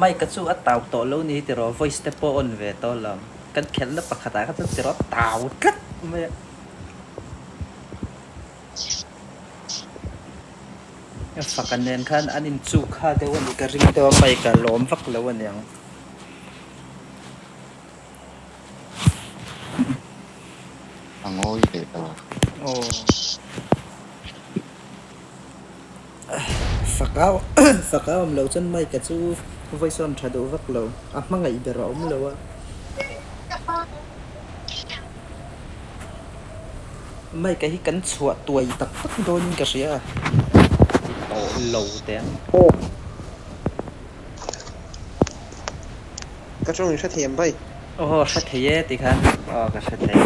Mike-a chu a tau tawh lo ni tiraw voice te pawh on ve tawh lo. Kan khelhna pakhatah kha chuan tiraw tau tlat mai a. Faka nen khan an inchuk kha deuh a nih ka ring deuh a, Mike-a lawm vak lo a niang. A ngawi leh ta. Aw. Faka faka awm lo chuan Mike-a chu voice on tha duh vak lo. A hmangaih ber a awm lo a. Mike-a hi kan chhuah tuai tak tak dawnin ka hria a. Ti tawh lo teh ang. Ka tawng in hre thei em bai? Aw hre thei e ti khan aw ka hre thei.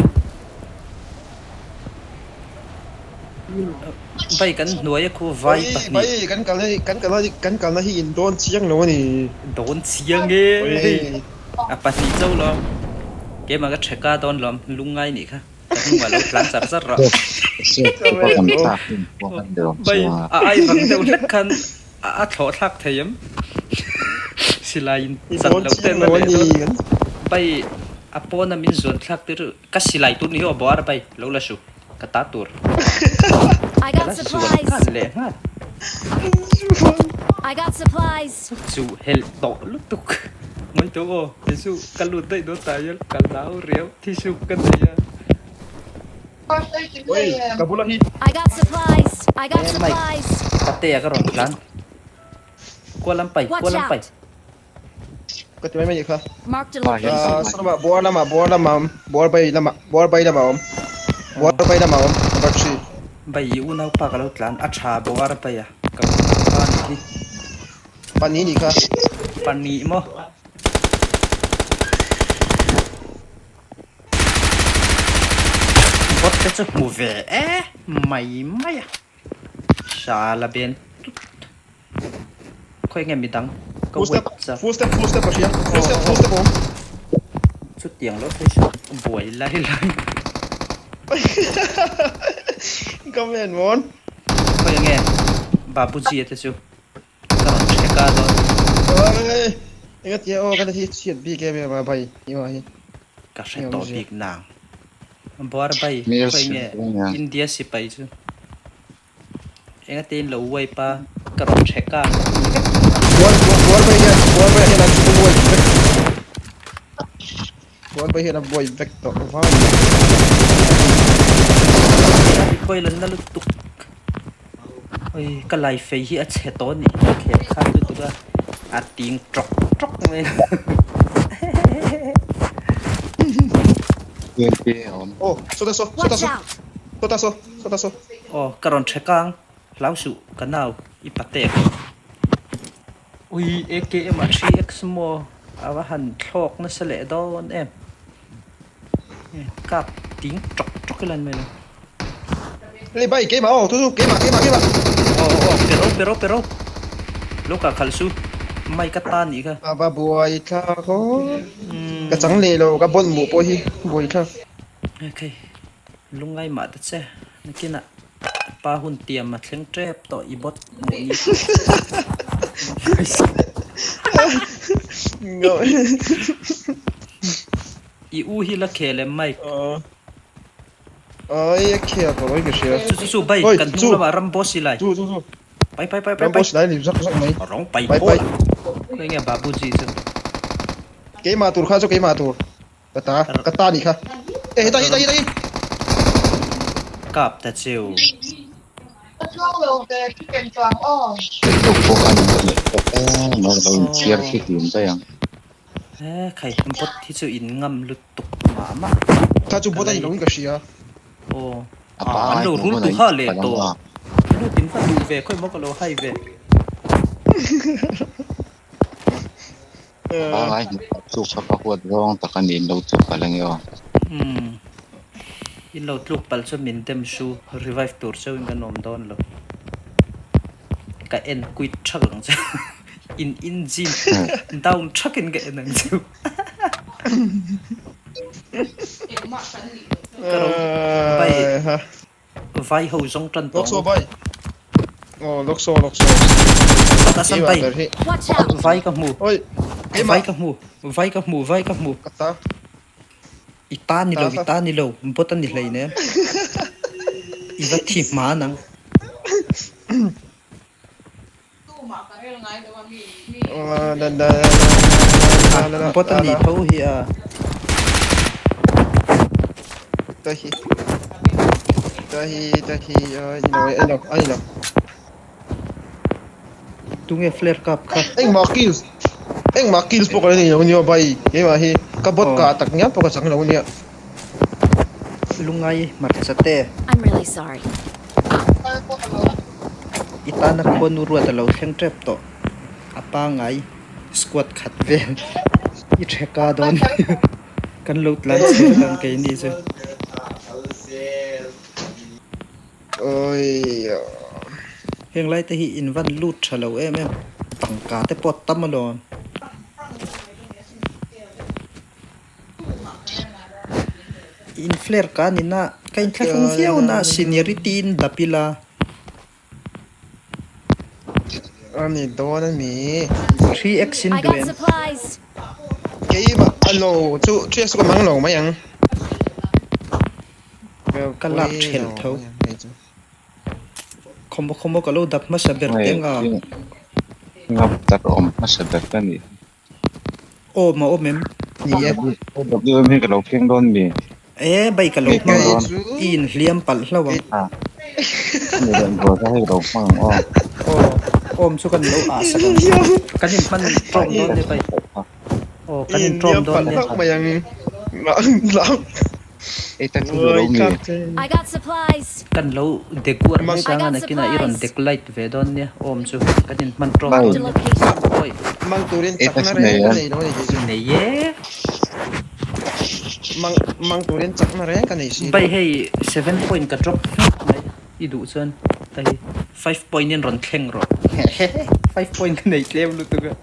Bai kan hnuai a khu vai pahnih. Bai kan kalna hi kan kalna hi kan kalna hi in dawn chiang lo a ni. Dawn chiang e hei a pahnih chauh lawm keimah ka theka dawn lawm lungngai nih kha ka hnungah lo tlan char char rawh. Bai a ai vang deuh hlek khan A thlawh thlak thei em? Silai in chan loh ten a leh dawn. Bai a pawna min zuan thlak tir ka silai tur ni hi aw bawr bai lo la su ka ta tur. Ka la zuan nghal leh nghal. Chu helh tawh lutuk. Mai tawh aw kei chu ka lut daih dawn ta hian ka lau riau thisuk ka nei a. Oi, ka bula hi. I got supplies. I got Eh, Mike. supplies. Patea ka rawn tlan. Kual lam pai, Watch kual lam pai. out. Ka ti mai mai kha. Marked a Pa hian location. Ah, saw lamah buar lamah buar lamah awm. Buar bai lamah buar bai lamah awm. Buar bai lamah awm. Number 3. Bai i unaupa ka lo tlan. A tha buar bai a. Ka unaupa nih hi. Pahnih nih kha. Pahnih maw? Bot te chu hmu ve e mai mai a sala ben tut khawi nge midang ka wait chak Full step full step a hria full step full step awm chutiang lo phei chu buai lai lai ka men mawn khawi nge Babuji te chu Ka rawn check a dawn. Oi, enga tia aw ka hi chhiat bik em em a bai ima hi. Ka hre tawh bik nang. Buar bai khawi nge India sipai chu. Enga te in lo wipe a ka rawn check a. Buar buar bai hian buar bai hian an chu wipe vek. Buar bai hian a wipe vek tawh vai. Recoil an na lutuk. Oi ka lai fei hi a chhe tawh a nih hi ka khel khan lutuk a a ting tawk tawk mai a Aw sawta saw sawta saw sawta saw sawta saw. Aw ka rawn tha kang hlau suh ka nau i patek ui AKM ah 3x maw a va han thlawk nasa leh dawn em. Kap ting tawk tawk ila an mai lo. Hei bai keimah aw tu chu keimah keimah keimah. Aw aw aw pero pero pero. Lo kah khalh su. Mai ka ta nih kha. A va buai thlak aw. Ka chang leh lo ka bawlh muh pawh hi buai thlak. Okay. Lungai mah ta che. Nakinah pa hun tiam a thleng tep tawh i bawt muh ni. I u hi la khel em Mike? Ai a khel tawh mai ka hria. Chu chu chu bai kan hnung lamah Ramboss i lai. Chu chu chu. Pai pai pai pai. Ramboss lai lim zak zak mai. Rawng pai pawl a. Khawi nge Babuji chu. Keimah tur kha chu keimah tur. Ka ta ka ta nih kha. E heta heta heta hi. Kap ta cheu. Ka chuang lo ve thu ken chuang aw. Tluk pawh a ni leh tawp e, lo lo inchhiar khi hlim daih ang. He khai bot hi chu in ngam lutuk mah mah. Kha chu bot a ni lo in ka hria. Aw an lo rul tu ha leh tawh. Lut in va duh ve khawi maw ka lo hai ve. Pangai hmuh tak chu kha ka huat zawng tak a ni in lo tluk palh ange aw. Umm in lo tluk palh chu min dem su revive tur chauh in kan awm dawn lo. Ka en quit thak ang che in engine down thak in ka en ang che Ka ro vai vai ho zawng tan tawh ang. Aw lawk saw lawk saw. Tah sawn bai. Watch out! Vai ka hmu. Oi. Vai ka hmu. Vai ka hmu. Vai ka hmu. Ka ta. I ta ni lo, i ta ni lo. Bot a ni hlei nem. I va thi hma nang. Bot a nih tho hi a. Ta hi. Ta hi ta hi a ni lo a ni lo a ni lo. Tunge flare kap kha? Engmah kills engmah kills pawh ka la nei lo nia bai keimah hi ka bot kah tak ngial pawh ka chang lo nia. Lungai hmarcha te. I'm really sorry. I tana khuanu ruat a lo thleng tep tawh. A pangai squad khat vel i theka dawn kan lo tlan chhe dawn keini chu. Heng lai te hi in van lut tha lo em em tangka te pawh a tam alawm. In flare ka ni na ka inthlahrung viau na seniority in dap ila. A ni dawn a mi. 3x in I duh got em? supplies. Keimah a lo chu 3x chu ka mang lo mai ang. Ka lak thelh tho. Khawmaw khawmaw ka lo dap hmasa ber teng a. Ngap tak a awm hmasa ber ka nih. Awm a awm em? Ni e. WM hi ka lo keng dawn mi? E bai ka lo hmang ang. I inhliam palh hlauh ang. Ni leh buaina hi ka lo hmang ang aw. Aw, awm chu kan lo ah sak ang. Kan inhman tawm dawn nia bai. Aw, kan intawm dawn nia. I inhliam palh hlauh mai ang. Ei tak chu duh lo mi? I got supplies. Kan lo deguar mai I kang a got nakinah i rawn supplies. dek light ve dawn nia awm chu kan in hman tawm Bai. dawn Marked a nia. location. Awi. Mang turin Ei tak chakna chu reng nei ka a. nei lo a ni tih chu. Nei e. Mang mang turin chakna reng ka nei si lo. Bai hei 7 point ka drop hlauh mai i duh chuan hei 5 point in rawn thleng rawh. 5 point ka nei tlem lutuk a.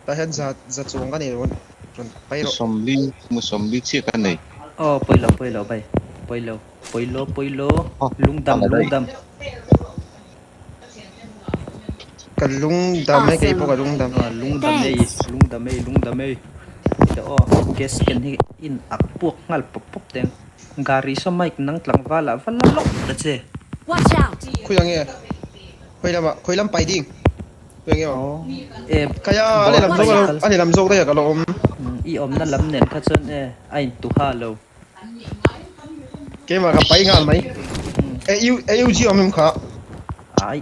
Tah hian za za chuang ka nei lo rawn pai rawh. Sawmli mu sawmli chiah ka nei. Aw pawilo pawilo bai pawilo pawilo pawilo lungdam lungdam. Ka lungdam e kei pawh ka lungdam. Aw lungdam ei lungdam ei lungdam ei teh aw gas can hi in ak puak nghal pawp pawp teng gari saw mic nang tlangval ah va la lawk ta che. Watch out! Khawi ang nge khawi lamah khawi lam pai ding. E Kaya a lehlam zawk alo a lehlam zawk daih ah ka lo awm. I awmna lam nen kha chuan e a intuha lo. Keimah ka pai nghal mai. E U e UG awm em kha? Ai.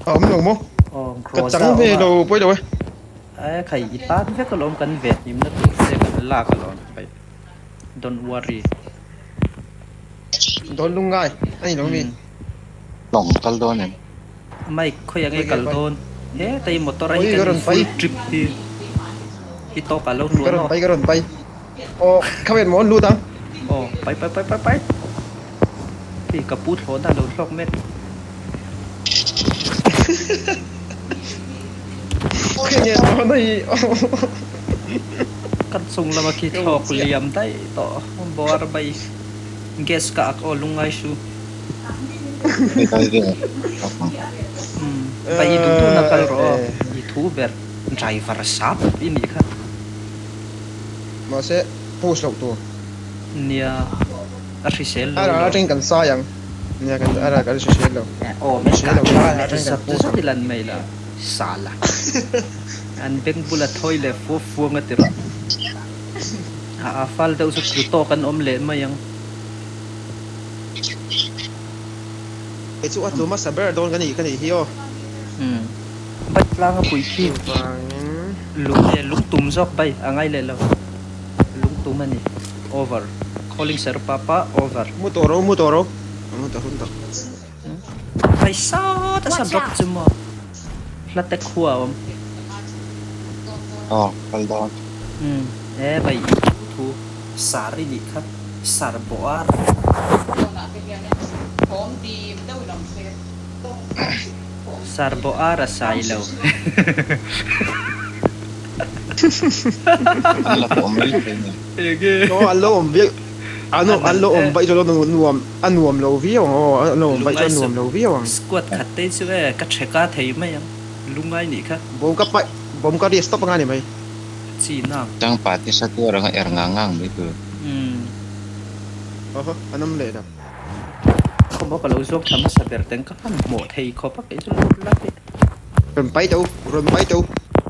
A awm lo maw? Aw Ka Groza chang ve awm a. lo pawi lo e. E khai i tan vek alawm kan ve hlimna tur che kan lak alawm pai. Don't worry. Dawn lungngai a ni lo mi. Lawng kal dawn em? Mike khawi ange kal dawn heta i motor a hi kan in full trip hi i tawk ah lo Ka tluan rawn aw. pai ka rawn pai aw khamen maw an lut ang. Aw pai pai pai pai pai hei ka pu thlawhna a lo thlawk mek. Khawi nge thlawhna hi aw. Kan chung lama khi thlawk liam daih tawh bawr mai gas ka ak aw lungngai su. Bai i duh duhna kal rawh aw, i thu ber driver sap i nih kha. Mahse post loh tur. Nia, a hrisel lo A ral lo. atangin kan sai ang. Nia kan a ral kan hrisel lo. Aw min Hrisel kah lo tha a ral leh atangin kan zat post zat ang. i lan mai la, sala. An beng bula thawi leh fuap fuang a ti rawh. A fal deuh chu tlu tawk an awm leh mai ang. Kei chu a tlu hmasa ber dawn ka nih ka nih hi aw. Umm. Bai tlang a pui khi. Chuvangin. Lung e lung tum zawk bai a ngai leh lo. Lung tum a ni. Over. Calling sir papa over. Mu tawh ro mu tawh ro. Mu tawh hun tawh. Bai sawt a sa Watch drop out! chu maw. Hla te khua a awm. Aw kal dawn. Umm. E bai i thu thu sar i nih kha. Sar bawh a. Sar bawh ar a sai lo. An la awm mai thei ni. Enge? Aw an lo awm viau. An an lo awm vaih chuan nuam a nuam lo viau ang aw an lo awm vaih chuan nuam lo viau ang. Squad khat te chu e ka chheka thei mai ang lungai nih kha. Bawm ka paih bawm ka risk tawp anga ni mai. Chi nang. Changpa te hre tuar anga er ngang ngang mai tur. Umm. Awhaw an awm leh lo. Khawmaw ka lo zawk tha hmasa ber teng ka han hmuh thei khawp a kei chu lut la teh. Rawn pai teh u, rawn pai teh u,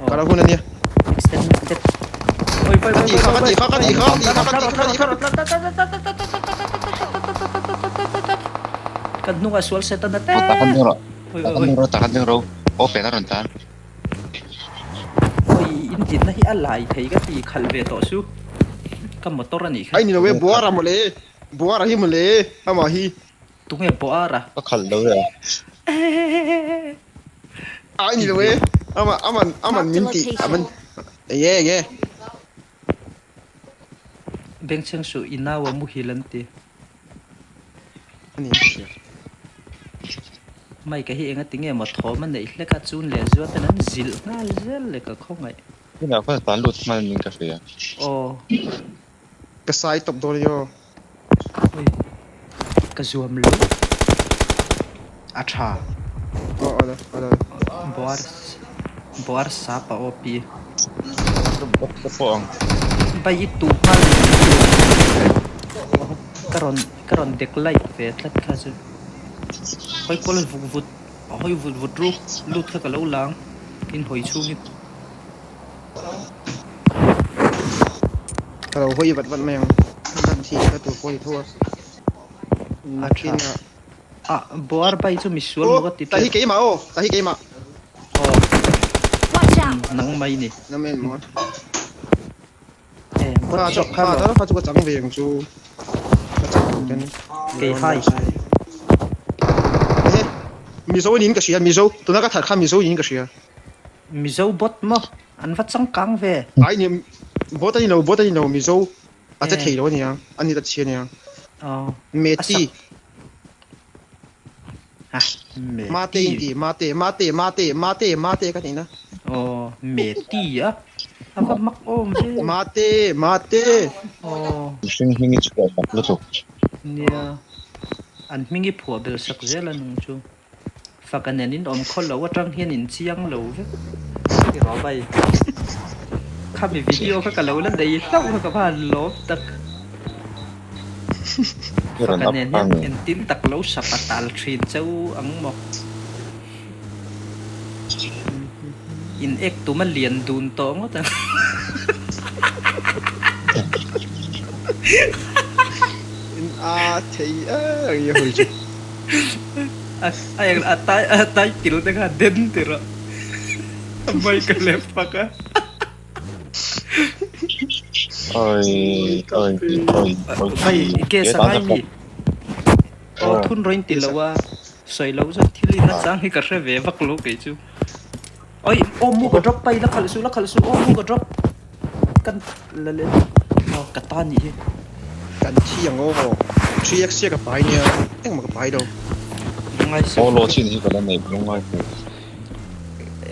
ka lo hun a nia. Ka tih kha, ka tih kha, ka tih kha, ka tih kha, ka tih kha, ka tih kha. Kan hnungah sual set a na te. Tahan ding rawh, tahan ding rawh, tahan ding rawh, open a rawn tan. Oi, in dinna hi a lai thei ka ti khalh ve tawh su. Ka motor a nih kha. Ai ni lo e, Buara mawle, Buara hi mawle, amah hi. Tunge Boara? Ka khalh lo e. Ai ni lo e. Ama aman aman min ti aman enge enge. Bengchheng suh i nau a muhil an ti. Ani an hria. Mike-a hi enga tinge maw thawm a neih hlek a chun leh zuat ten an zilh nghal zel le ka khawngaih. Tunah khuan tan lut hman in ka hria. Aw. Ka sai tawp dawn ania aw. Oi ka zuam lo a tha. Aw aw aw aw. Buar buar sap a aw pi. Ka pawh ang. Bai i tuh nghal ka rawn ka rawn dek light ve tlat kha chu. Hawi kual vut vut hawi vut vut ru lut kha ka lo lang in hawi chhungin. Ka lo hawi vat vat mai ang kan thi ka tur pawh a ni tho a nakin ah Ah buar bai chu misual maw ka ti teh. Tahi keimah aw tahi keimah aw Watch out! Nang mai ni. Nang mai maw. Eh bot zawk kha lo. Kha chu ka chang ve ang chu ka chang lo ten. Kei hai. Ehe Mizo niin ka hria Mizo tuna ka that kha Mizo niin ka hria. Mizo bot maw? An va changkang ve. Ai ni bot a ni lo bot a ni lo Mizo a che thei lo a nia a ni ta chhia a nia. Aw. Meti. Ha Meti. Mate in ti mate mate mate mate mate ka tihna. Aw Meti a a va mak awm ve. Mate mate. Aw. Mihring hming i chhuah mak lutuk. Nia an hming i phuah bel sak zel a nung chu. Faka nen in awm khaw lo atang hian in chiang lo vek i rawh bai. Khami video kha ka lo la nei hlauh kha ka va han lawm tak. Faka nen hian entin tak lo sapa tal thin cheu ang maw. In ek tum a lian dun tawh ngawt ang. In a thei ang i hawi chu. A eng a tai a tai til te kha den tir a mai ka lep fak a. Oi oi oi oi. Vai gas a ngai mi. Aw thun rawn ti lo a sawi lo chuan thil in a chang hi ka hre ve vak lo kei chu. Oi aw mu ka drop pai la khalh suh la khalh suh aw mu ka drop kan la leh aw ka ta nih hi. Kan thi ang aw 3x chiah ka pai nia engmah ka pai lo. Aw law chin hi ka la nei lo ngai fu.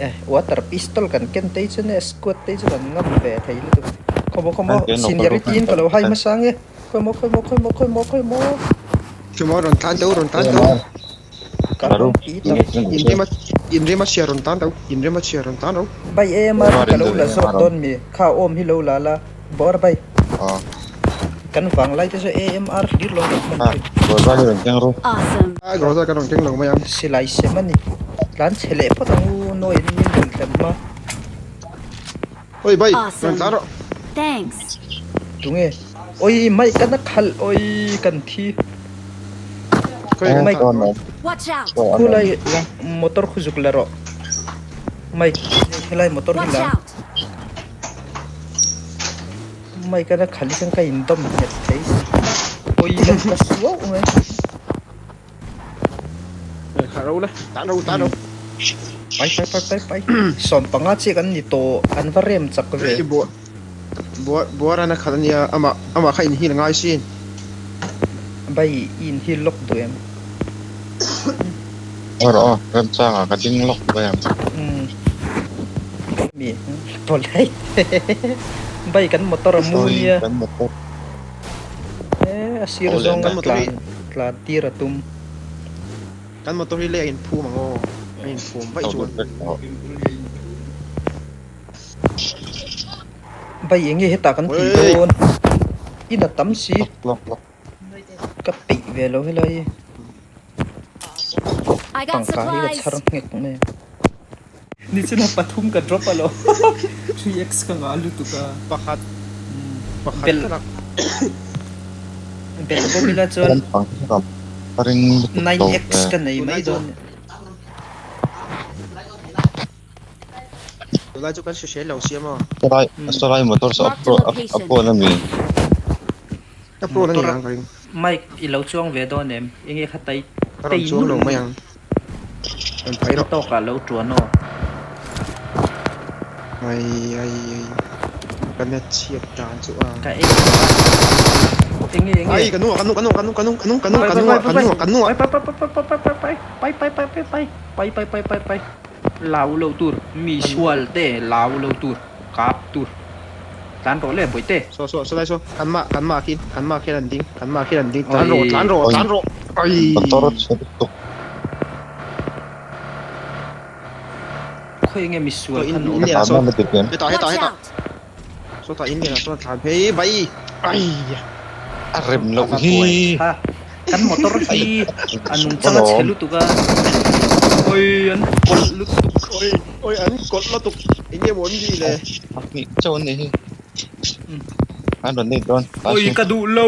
Eh water pistol kan ken tei chu nge squad tei chu kan ngam ve thei lutuk. Khawmaw khawmaw seniority in ka lo hai hmasa nge khawmaw khawmaw khawmaw khawmaw khawmaw. Khawmaw rawn tlan teu rawn tlan teu. Inrema chhiar rawn tan ro, inrema chhiar rawn tan ro. Bai em a ka lo la zawk dawn mi, kha awm hi lo la la, bawr bai. Kan vang lai te chu AMR hlir lo rawn hman thin. Awesome. Ai Rosa kan rawn keng lo mai ang. Silai sem a ni. Tlan chhe leh phawt ang u, nawi in min rawn hlem hma. Oi bai, rawn tlan rawh. Thanks. Tunge? Oi mai ka na khalh oi kan thi. Mike Watch out. Khulai motor khu zuk la rawh. Mike helai motor hi Watch la. out. Mike a na khalh hi chuan ka in dawm nghet thei si. Oi ka ka suau mai. Kha ro la, tan ro tan ro. Pai pai pai pai pai. 15 chiah kan ni tawh an va rem chak ve. Buah buah buara na khalh ania amah amah kha in hil ngai sin. Bai i in hil lawk duh em? Aw rawh aw, remchangah ka ding lawk bai ang. Umm mi polite bai kan motor a mu nia. Kan motor. Eh. A sir zawnga tlan tlan tir a tum. Kan motor hi lei a inphum ang aw, a inphum vaih chuan. Bai enge hetah kan tih dawn? In a tam si. Ka peih ve lo helai hi. I got Tangka hi ka supplies. chhar nghek mai a. Nichina pathum ka drop alo 3x ka ngah lutuk a. Pakhat pakhat Bel ka lak. Bel bawk ila chuan 9x ka nei mai dawn. Tunlai chu kan hre lo sia maw? Saw saw lai motor saw a pro a pawn a mi? A pro a ni ang ka ring. Mike i lo chuang ve dawn em? Enge kha tai Ka rawn chuang lo mai ang. Rawn pai rawh. Tawkah lo tuan aw. Ai ai ai ka net chhiat dan chu a. Ka ei tawh a. Enge enge. Ai ka nung ah ka nung ka nung ka nung ka nung ka nung ka nung ka nung ah ka nung ah ka nung ah. Pai pai pai pai pai pai pai pai pai pai pai pai pai pai pai pai Lau lo tur mi sual te lau lo tur kap tur tlan rawh le bawihte. Saw saw saw lai saw kan mah kan mah khi kan mah khian an ding kan mah khian an ding tlan rawh tlan rawh tlan rawh ai. Motor chhe lutuk. Khawi enge mi sual khan awm. In lian ah sawn hetah hetah Watch hetah out! sawtah in lian ah sawn a tlan phei bai ai. A rem loh hi. Ha kan motor hi a nung chang a chhe lutuk a oi an kawlh lutuk oi oi an kawlh lutuk eng nge maw an ni le. Hnih chauh an nih hi an rawn nei dawn oi ka duh lo.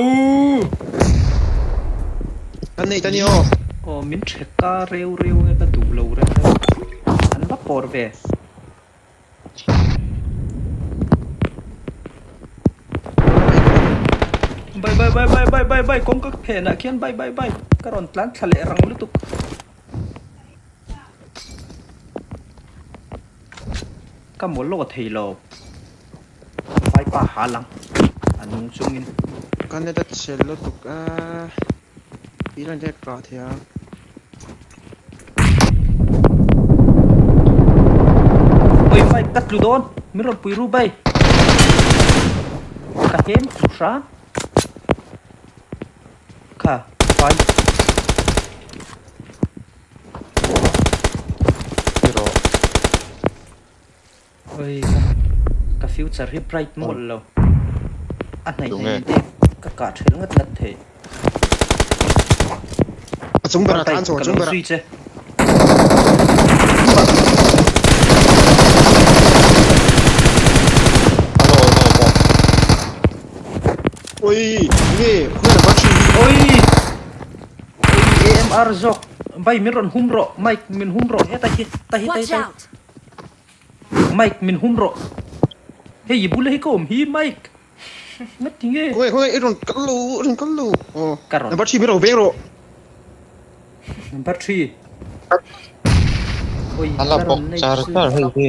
Kan nei ta ni aw. Aw min theka reu reu nge ka duh lo reng reng an va pawr ve. Bai bai bai bai bai bai bai kawngka phenah khian bai bai bai ka rawn tlan thla leh rang lutuk. Ka maw law thei lo vaipa ha lang a nung chungin. Ka net a chhe lutuk a tih lan hian ka kah thei a. Oi bike ka tlu dawn min rawn pui ru bai ka hem tlu hram kha vai Oi ka ka future hi bright mawlh lo a hnaih hnaih te ka kah thelh ngat ngat thei. A chung berah tlan chho a chung berah. Ka lo zui che. Oi nge khawi lam a thin hi. Oi oi AMR zawk bai min rawn hum rawh mic min hum rawh heta hi ta hi ta hi Watch ta hi. out! Mike min hum rawh. Hei i bula hi ka awm hi Mike. Ngati nge? Khawnge khawnge i rawn kal lo i rawn kal lo. Aw. Ka rawn. Number 3 min rawn veng rawh. Number 3. Oi A la bawk char char hei hi.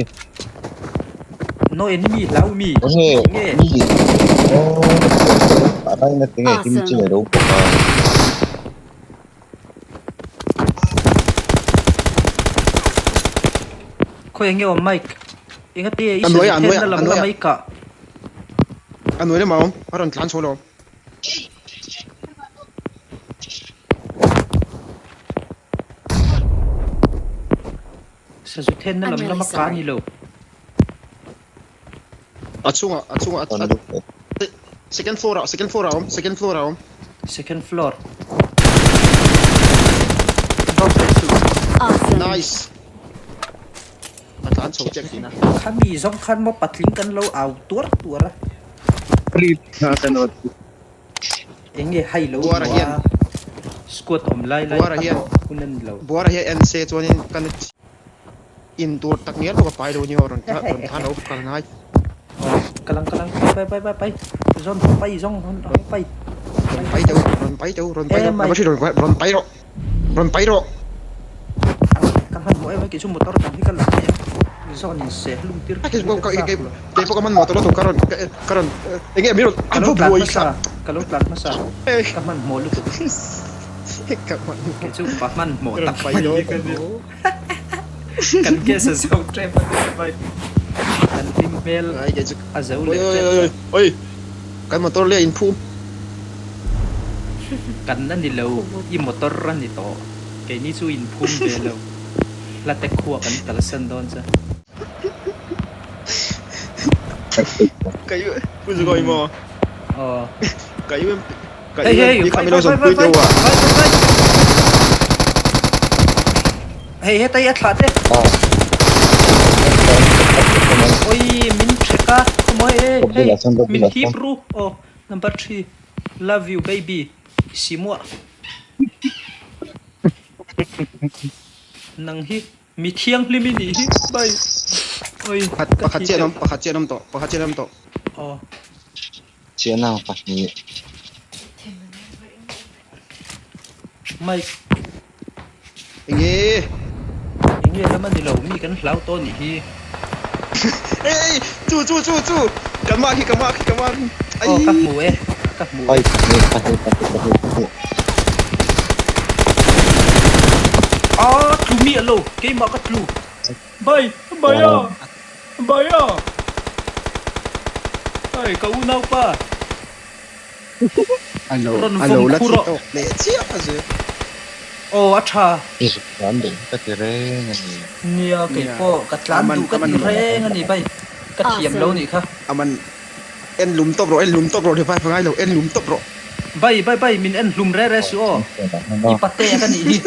No enemy hlau mi. Nge Nge. mi. Aw. A raina tinge him chi nei lo bawk a. Khawi enge awm Mike? Enga te i A nuai ah, a nuai ah, sawi thenna a lam nuai lam ah. a i kah. A nuai lamah a awm, a rawn tlan chho lo. Sazu thenna I'm lam really lama kah sorry. ni lo. A chungah, a chungah, a second floor ah, second floor ah a awm, second floor ah a awm. Second floor. Awesome. Nice. A tlan chho chiah tihna. Khami zawng khan maw patling kan lo au tuar tuar a. Enge hai lo Buara hmu hian a squad awm lai lai Buara a hian hlawh hun a ni lo. Buara hian en se chuanin kan In tur tak ngial pawh ka pai lo nia aw rawn rawn than lo kal ngai. Aw kalang kalang pai pai pai pai zawn pai zawng rawn rawn pai. Rawn pai teu rawn pai teu rawn pai teu Emai. number 3 rawn rawn pai rawh rawn pai rawh. Ka hmanhmawh em a kei chu motor dang hi ka la mai a zawn in seh hlum tir Kei pawh ka kei pawh ka hmanhmawh tawh lutuk ka rawn ka rawn enge min rawn Ka a lo va tlan buai hmasa thlak. ka lo tlan hmasa ka hmanhmawh lutuk. Ka hmanhmawh. Kei chu pa hmanhmawh Rawn tak pai mai dawn hi ka ni. Kan case a zo tep a ni mai. Kan hlim hmel a zo leh tep ta. Oi! Kan motor leh a inphum. Kan a ni lo, i motor a ni tawh. Keini chu in phum ve lo. Hlate khua kan kalsan dawn cha. Ka u pu Zugawih maw? Aw. Ka u ka Hei hei, UMP kha vai min lo vai zawm vai pui vai deuh a. vai vai vai. Hei hetai a thlah te. Oi min ṭhek a, khawmawi e hei min hip ru. Aw number 3 love you baby Simua. Nang hi mi thianghlim i nih hi bai. Oi Pakhat ka pakhat thi chiah an teuh. awm pakhat chiah an awm tawh pakhat chiah an awm tawh. Aw. Chiahna pahnih. Mike. Enge? Enge lam a ni lo, mi kan hlau tawh nih hi. Ei ei chu chu chu chu kan mah khi ka mah khi ka mah khi Aw ka hmu e ka hmu e. Ai pahnih pahnih pahnih pahnih pahnih. Aa tlu miah lo keimah ka tlu. Bai bai a bai a ai ka unaupa. A lo Rawn a lo vawm la khur thi aw. tawk leh chiah a zir. Aw a tha. I zuk tlan duh ka ti reng a ni. Nia kei Nia pawh ka tlan aman duh ka aman ti reng a ni bai ka thiam lo Awesome. nih kha. Aman en lum tawp rawh en lum tawp rawh revive a ngai lo en lum tawp rawh. Bai bai bai min en hlum re re suh aw. I pate a ka nih hi.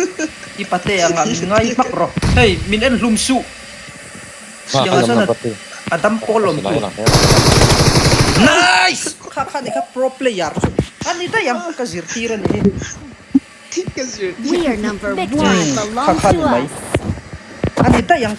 I pate anga min ngai hmak rawh. Hei min en hlum suh. Tiang ah chuan a dam pawl awm tur. Nice! Kha kha ni kha pro player chu a ni daih ang ka zirtir a ni hi. Ka zirtir. We are number one Kha belongs kha to ni mai. us. A ni daih ang.